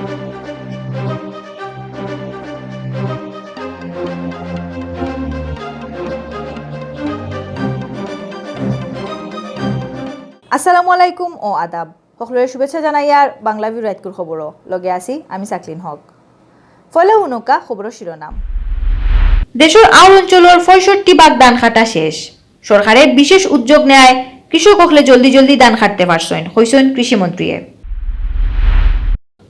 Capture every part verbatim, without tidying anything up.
আসসালামু আলাইকুম ও আদাব। সকলরে শুভেচ্ছা জানাইয়ার বাংলা ভিউ রাইতকুর খবরও। লগে আছি আমি সাকলিন হক। পয়লা হুনউক্কা খবরর শিরোনাম। দেশর আউর অঞ্চলর পঁয়ষট্টি ভাগ ধান কাটা শেষ। সরকারে বিশেষ উদ্যোগ নেয়, কৃষক অকলে জলদি জলদি ধান কাটতে পারছইন, কইছইন কৃষিমন্ত্রীয়ে।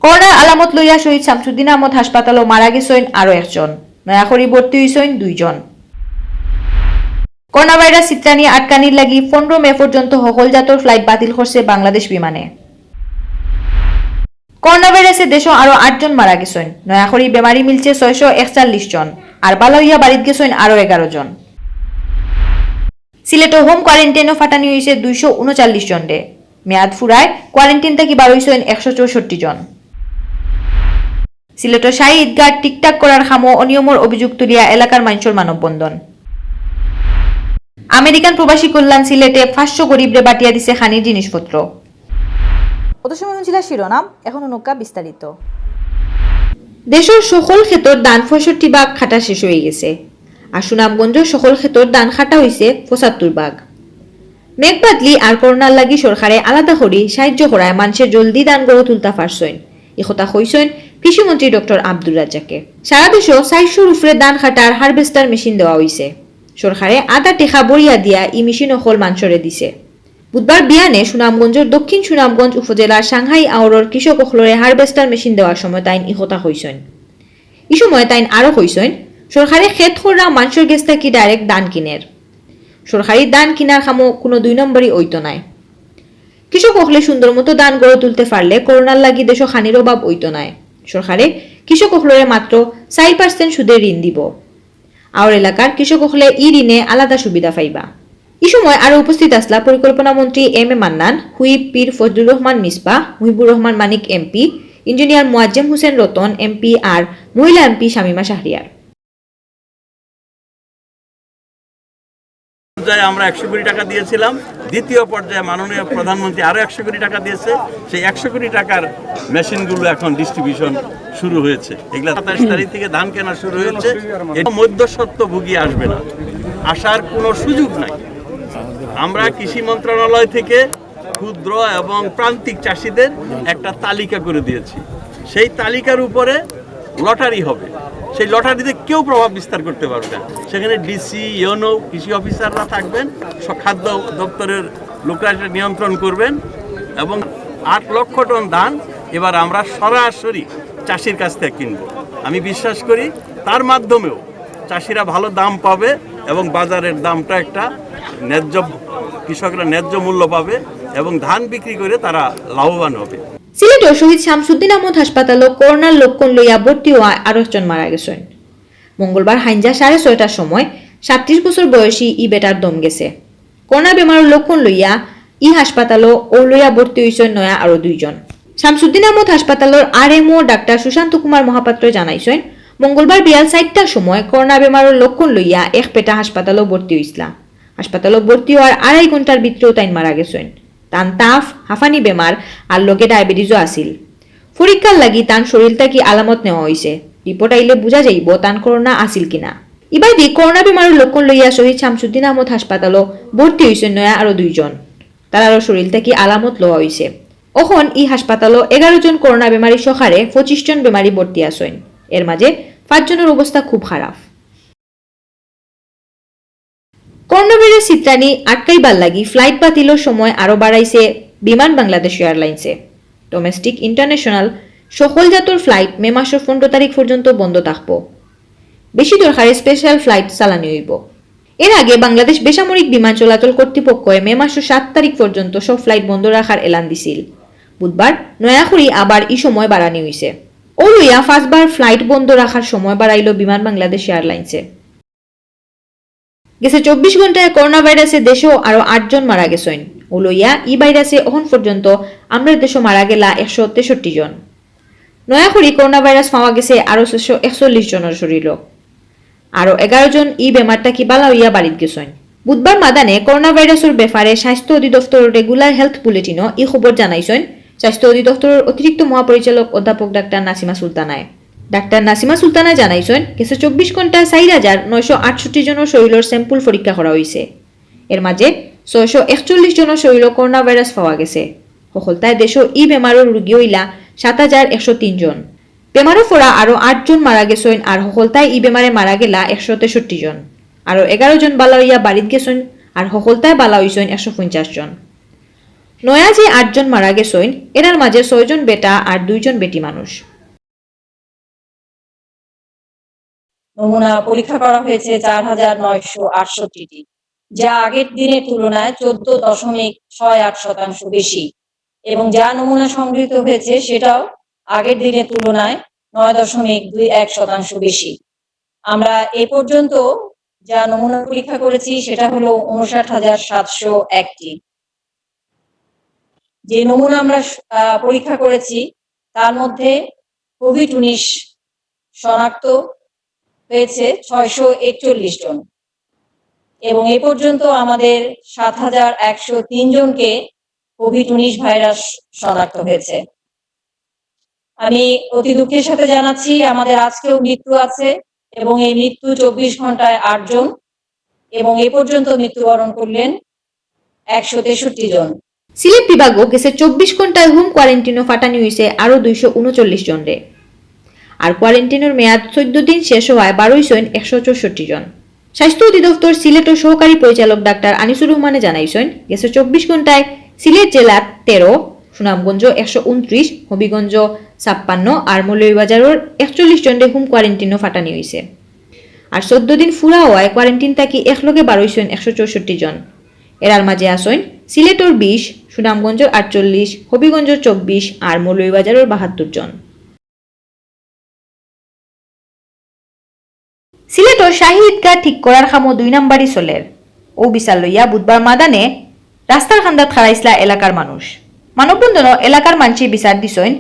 করোনার আলামত লইয়া শহীদ শামসুদ্দিন আহমদ হাসপাতালও মারা গেছইন আরো একজন। নয়া করি ভর্তি অইছইন দুইজন। করোনা ভাইরাস ছিতরানি আটকানির লাগি পনেরো মে পর্যন্ত হকল জাতর ফ্লাইট বাতিল করছে বাংলাদেশ বিমানে। করোনা ভাইরাসে দেশো আরো আটজন মারা গেছইন। নয়া করি বেমারি মিলছে ছয়শো একচল্লিশ জন, আর বালা অইয়া বাড়িত গেছইন আরো এগারো জন। সিলেটো হোম কোয়ারেন্টাইনো ফাটানি অইছে দুইশো ঊনচল্লিশ জনরে। মেয়াদ ফুরায় কোয়ারেন্টাইন থাকি বার অইছইন একশো চৌষট্টি জন। সিলেটো শাহী ঈদগাহ ঠিকঠাক করার কামো অনিয়মর অভিযোগ তুলিয়া এলাকার মাইনষর মানববন্ধন। আমেরিকান প্রবাসী কল্যাণ সিলেটে পাঁচশো গরিবরে বাটিয়া দিছে খানির জিনিসপত্র। অত সময় হুনছিলা শিরোনাম, এখন হুনউক্কা বিস্তারিত। দেশর সকল খেতর ধান পঁয়ষট্টি ভাগ কাটা শেষ অইগেছে, আর সুনামগঞ্জর সকল খেতর ধান কাটা অইছে পঁচাত্তর ভাগ। মেঘ বাদলি আর করোনার লাগি সরকারে আলাদা করি সাহায্য করায় মানষে জলদি ধান ঘরো তুলতা পারছইন, ই কথা কইছইন কৃষিমন্ত্রী ডক্টর আব্দুর রাজ্জাকে। সারা দেশো চাইরশোর উপরে ধান কাটার হারভেস্টার মেশিন দেওয়া অইছে। সরকারে আধা টেকা বরিয়া দিয়া ই মেশিন অকল মানষরে দিছে। বুধবার বিয়ানে সুনামগঞ্জর দক্ষিণ সুনামগঞ্জ উপজেলার সাংহাই আওরর কৃষক অকলরে হারভেস্টার মেশিন দেওয়ার সময় তাইন ই কথা কইছইন। ই সময় তাইন আরো কইছইন, সরকারে খেত কররা মানষর গেছ থাকি direct ধান কিনের। সরকারি ধান কিনার কামো কুনু দুই নম্বরি অইতো নায়। কৃষক অকলে সুন্দর মতো ধান ঘরো তুলতে পারলে করোনার লাগি দেশো খানির অভাব অইতো নায়। সরকারে কৃষক অকলরে মাত্র চাইর percent সুদে ঋণ দিবো। আওর এলাকার কৃষক অকলে ই ঋণে আলাদা সুবিধা পাইবা। ই সময় আরো উপস্থিত আছলা পরিকল্পনা মন্ত্রী এম এ মান্নান, হুইপ পীর ফজলুর রহমান মিসবা, মুহিবুর রহমান মানিক এমপি, ইঞ্জিনিয়ার মোয়াজ্জেম হোসেন রতন এমপি আর মহিলা এমপি শামীমা শাহরিয়ার। পর্যায়ে আমরা একশো কোটি টাকা দিয়েছিলাম, দ্বিতীয় পর্যায়ে মাননীয় প্রধানমন্ত্রী আরো একশো কোটি টাকা দিয়েছে। সেই একশো কোটি টাকার মেশিনগুলো এখন ডিস্ট্রিবিউশন শুরু হয়েছে। এগুলা সাতাশ তারিখ থেকে ধান কেনা শুরু হয়েছে। এটা মধ্যস্বত্বভোগী আসবে না, আসার কোনো সুযোগ নাই। আমরা কৃষি মন্ত্রণালয় থেকে ক্ষুদ্র এবং প্রান্তিক চাষিদের একটা তালিকা করে দিয়েছি। সেই তালিকার উপরে লটারি হবে, সেই লটারিতে কেউ প্রভাব বিস্তার করতে পারবে না। সেখানে ডিসি, ইউনো, কৃষি অফিসাররা থাকবেন, স-, খাদ্য দপ্তরের লোকরা এটা নিয়ন্ত্রণ করবেন। এবং আট লক্ষ টন ধান এবার আমরা সরাসরি চাষির কাছ থেকে কিনবো। আমি বিশ্বাস করি তার মাধ্যমেও চাষিরা ভালো দাম পাবে এবং বাজারের দামটা একটা ন্যায্য, কৃষকরা ন্যায্য মূল্য পাবে এবং ধান বিক্রি করে তারা লাভবান হবে। সিলেটর শহীদ শামসুদ্দিন আহমদ হাসপাতালো করোনার লক্ষণ লইয়া ভর্তি অওয়া আরো একজন মারা গেছইন। মঙ্গলবার হাইঞ্জা সাড়ে ছয়টার সময় সাতত্রিশ বছর বয়সী ই বেটার দম গেছে। করোনা বেমারর লক্ষণ লইয়া ই হাসপাতালো অউ লইয়া ভর্তি অইছইন নয়া আরো দুইজন। শামসুদ্দিন আহমদ হাসপাতালর আরএমও ডাক্তার সুশান্ত কুমার মহাপাত্র জানাইছইন, মঙ্গলবার বিয়াল চাইরটার সময় করোনা বেমারর লক্ষণ লইয়া এক বেটা হাসপাতালো ভর্তি অইছলা। হাসপাতালো ভর্তি অওয়ার আড়াই ঘন্টার ভিতরেউ তাইন মারা গেছইন। তান তাফ, হাফানি বেমার আর লগে ডায়াবেটিসও আছিল। পরীক্ষার লাগি তান শরীল থাকি আলামত নেওয়া অইছে। রিপোর্ট আইলে বুঝা যাইবো তান করোনা আছিল কিনা। ইবাদি করোনা বেমারর লক্ষণ লইয়া শহীদ শামসুদ্দিন আহমদ হাসপাতালো ভর্তি অইছইন নয়া আরো দুইজন। তারারও শরীল থাকি আলামত লওয়া অইছে। অখন ই হাসপাতালো এগারো জন করোনা বেমারি সহকারে পঁচিশ জন বেমারি ভর্তি আছইন। এর মাঝে পাঁচ জনর অবস্থা খুব খারাপ। করোনা ভাইরাস ছিতরানি আটকাইবার লাগি ফ্লাইট বাতিলর সময় আরো বাড়াইছে বিমান বাংলাদেশ এয়ারলাইন্সে। ডোমেস্টিক, ইন্টারন্যাশনাল সকল জাতর ফ্লাইট মে মাসর পনেরো তারিখ পর্যন্ত বন্ধ থাকবো। বেশি দরকারে স্পেশাল ফ্লাইট চালানি অইবো। এর আগে বাংলাদেশ বেসামরিক বিমান চলাচল কর্তৃপক্ষে মে মাসর সাত তারিখ পর্যন্ত সব ফ্লাইট বন্ধ রাখার এলান দিছিল। বুধবার নয়া করি আবার ই সময় বাড়ানি অইছে। অউ লইয়া পাঁচবার ফ্লাইট বন্ধ রাখার সময় বাড়াইল বিমান বাংলাদেশ এয়ারলাইন্সে। গেছে চব্বিশ ঘন্টায় করোনা ভাইরাসে দেশো আরো আটজন মারা গেছইন। অউ লইয়া ই ভাইরাসে অখন পর্যন্ত আমরার দেশো মারা গেলা একশো তেষট্টি জন। নয়া করি করোনা ভাইরাস পাওয়া গেছে আরো ছয়শো একচল্লিশ জনর শরীলো। আরো এগারো জন ই বেমার থাকি বালা অইয়া বাড়িত গেছইন। বুধবার মাদানে করোনা ভাইরাসর ব্যাপারে স্বাস্থ্য অধিদপ্তরর রেগুলার হেলথ বুলেটিনো ই খবর জানাইছইন স্বাস্থ্য অধিদপ্তরর অতিরিক্ত মহাপরিচালক অধ্যাপক ডাক্তার নাসিমা সুলতানায়। ডাক্তার নাসিমা সুলতানায় জানাইছইন, গেছে চব্বিশ ঘন্টায় চাইর হাজার নয়শো আটষট্টি জনর শরীলর sample পরীক্ষা করা অইছে। এর মাঝে ছয়শো একচল্লিশ জনর শরীলো করোনা ভাইরাস পাওয়া গেছে। হকলতায় দেশো ই বেমারর রোগী অইলা সাত হাজার একশো তিন জন। বেমারো পড়া আরো আট জন মারা গেছইন, আর হকলতায় ই বেমারে মারা গেলা একশো তেষট্টি জন। আরো এগারো জন বালা অইয়া বাড়িত গেছইন, আর হকলতায় বালা অইছইন একশো পঞ্চাশ জন। নয়া যে আট জন মারা গেছইন, এরার মাঝে ছয় জন বেটা আর দুই জন বেটি মানুষ। নমুনা পরীক্ষা করা হয়েছে চার হাজার নয়শো আটষট্টিটি, যা আগের দিনের তুলনায় চোদ্দ দশমিক ছয় আট শতাংশ বেশি, এবং যা নমুনা সংগৃহীত হয়েছে সেটাও আগের দিনের তুলনায় নয় দশমিক দুই এক শতাংশ বেশি। আমরা এ পর্যন্ত যা নমুনা পরীক্ষা করেছি সেটা হলো ঊনষাট হাজার সাতশো একটি। যে নমুনা আমরা, আহ, পরীক্ষা করেছি, তার মধ্যে কোভিড উনিশ শনাক্ত হয়েছে ছয়শো একচল্লিশ জন, এবং এ পর্যন্ত আমাদের সাত হাজার একশো তিন জনকে কোভিড উনিশ ভাইরাস শনাক্ত হয়েছে। আমি অতি দুঃখের সাথে জানাচ্ছি, আমাদের আজকেও মৃত্যু আছে, এবং এই মৃত্যু চব্বিশ ঘন্টায় আট জন, এবং এ পর্যন্ত মৃত্যুবরণ করলেন একশো তেষট্টি জন। সিলেট বিভাগও গেছে চব্বিশ ঘন্টায় হোম কোয়ারেন্টিনো ফাটানি অইছে আরো দুইশো ঊনচল্লিশ জনরে। আর কোয়ারেন্টিনোর মেয়াদ চোদ্দ দিন শেষ হওয়ায় বারইছইন একশো চৌষট্টি জন। স্বাস্থ্য অধিদপ্তর সিলেটর সহকারী পরিচালক ডাক্তার আনিসুর রহমানে জানাইছইন, গেছে চব্বিশ ঘন্টায় সিলেট জেলার তেরো, সুনামগঞ্জ একশো ঊনত্রিশ, হবিগঞ্জ ছাপ্পান্ন আর মৌলভীবাজারর একচল্লিশ জনরে হোম কোয়ারেন্টিনো ফাটানি অইছে। আর চোদ্দ দিন ফুরা হওয়ায় কোয়ারেন্টিন থাকি একলগে বারইছইন একশো চৌষট্টি জন। এরার মাঝে আছইন সিলেটর বিশ, সুনামগঞ্জর আটচল্লিশ, হবিগঞ্জর চব্বিশ আর মৌলভীবাজারর বাহাত্তর জন। সিলেটর শাহী ঈদগাহ ঠিক করার কামও দুই নাম্বারি চলের। অউ বিচার লইয়া বুধবার মাদানে রাস্তার কান্দাত খাড়াইছলা এলাকার মানুষ। মানববন্ধনও এলাকার মানষে বিচার দিছইন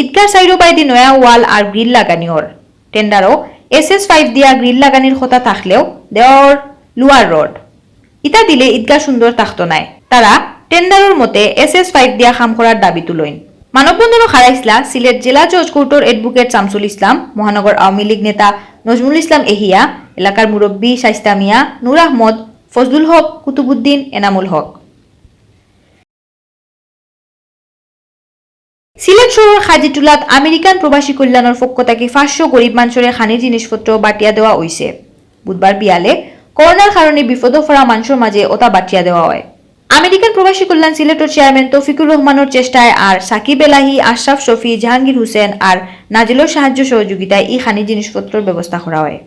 ঈদগাহর চাইরোবায়দি নয়া ওয়াল আর গ্রিল লাগানিওর। টেন্ডারও এসএস পাইপ দিয়া গ্রিল লাগানির কথা থাকলেও দেওয়া অর লোয়ার রড। ইতা দিলে ঈদগাহ সুন্দর থাকতো নায়। তারা টেন্ডারর মতে এসএস পাইপ দিয়া কাম করার দাবি তুলইন। মানববন্ধনও খাড়াইছলা সিলেট জেলা জজ কোর্টর অ্যাডভোকেট শামসুল ইসলাম, মহানগর আওয়ামী লীগ নেতা নজমুল ইসলাম এহিয়া, এলাকার মুরব্বী শাইস্তা মিয়া, নূর আহমদ, ফজলুল হক, কুতুবুদ্দিন, এনামুল হক। সিলেট শহরর খাজিটুলাত আমেরিকান প্রবাসী কল্যাণর পক্ষ থাকি পাঁচশো গরিব মানষরে খানির জিনিসপত্র বাটিয়া দেওয়া অইছে। বুধবার বিয়ালে করোনার কারণে বিপদো পড়া মানষর মাঝে অতা বাটিয়া দেওয়া অয়। আমেরিকান প্রবাসী কল্যাণ সিলেটর চেয়ারম্যান তৌফিকুর রহমানর চেষ্টায় আর সাকিব এলাহি, আশরাফ শফি, জাহাঙ্গীর হোসেন আর নাজিলর সাহায্য সহযোগিতায় ই খানি জিনিসপত্রর ব্যবস্থা করা অয়।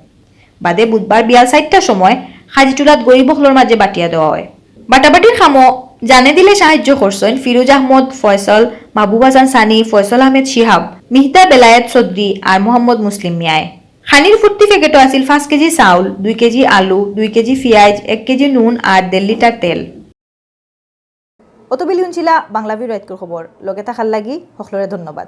বাদে বুধবার বিয়াল চাইরটার সময় খাজিটুলাত গরিব অকলর মাঝে বাটিয়া দেওয়া অয়। বাটাবাটির কামও জানে দিলে সাহায্য করছইন ফিরোজ আহমদ, ফয়সল, মাহবুব হাসান সানি, ফয়সল আহমেদ শিহাব, মিহদা বেলায়েত চৌধুরী আর মোহাম্মদ মুসলিম মিয়ায়। খানির ফুর্তি প্যাকেটও আছিল পাঁচ কেজি চাউল, দুই কেজি আলু, দুই কেজি পিয়াজ, এক কেজি নুন আর দেড় লিটার তেল। অতবেলি হুনছিলা বাংলা ভিউ রাইতকুর খবর। লগে থাকার লাগি হকলরে ধন্যবাদ।